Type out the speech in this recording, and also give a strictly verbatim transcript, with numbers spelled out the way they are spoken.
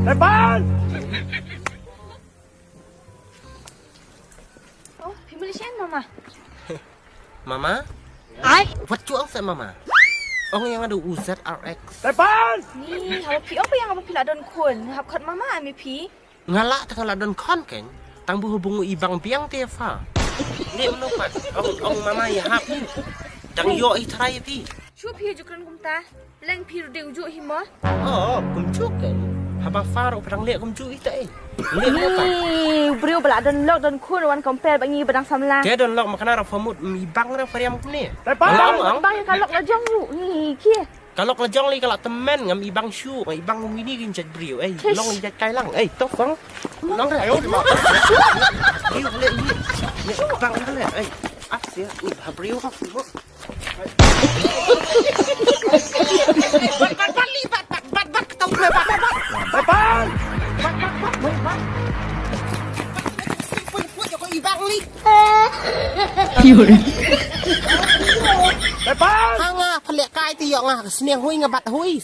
Tepan! Oh, phi mlien shen, Mama? Mama? Ai? Wat ju ong seh Mama. Ong ïa nga da u Z R X. Tepan! Ni, haba phi ong ba ïa nga ba phi la don khun, hap khot Mama ïa phi. Nga lah te nga la don khun keiñ. Tang ba haba ngu ibang biang te pha. Leh mano pat. Ong, ong Mama ïa hap ni. Dang ïoh i trai phi. Shu phi ju kren kumta. Leng phi ruh dei u juh hi mo. Oh, kumjuh keiñ. Haba pha ruh pha dang leh kumjuh ita eh. Leh mano pat. Ni, u briew ba la don lok don khun wan compare ba ngi ba dang samla. Te don lok ma kane ra pha mut, ibang ra pha riam kumne. Tepan! Ong, ong. Bang ïa ka lok la jong u. Ni, ki. Ka lok la jong lei ka la tymmen, ngam ibang shuh, ngam ibang mini kin jait briew. Ei, long jait kai lang. Ei, to fang. Long re. Ayo, di ma. Briew le ni. Ni bang le. Ei, ap sia, ni ha briew ha. Bat, bat, bat, li, bat, bat, bat, bat, tau le, bat, bat, bat. Bat, bat. Bat, bat, bat, bat, bat. Pui, pui, pui, ko ibang li. Tepan! Ha nga, pha leh kai te ïoh nga, sniang hui nga bat hui.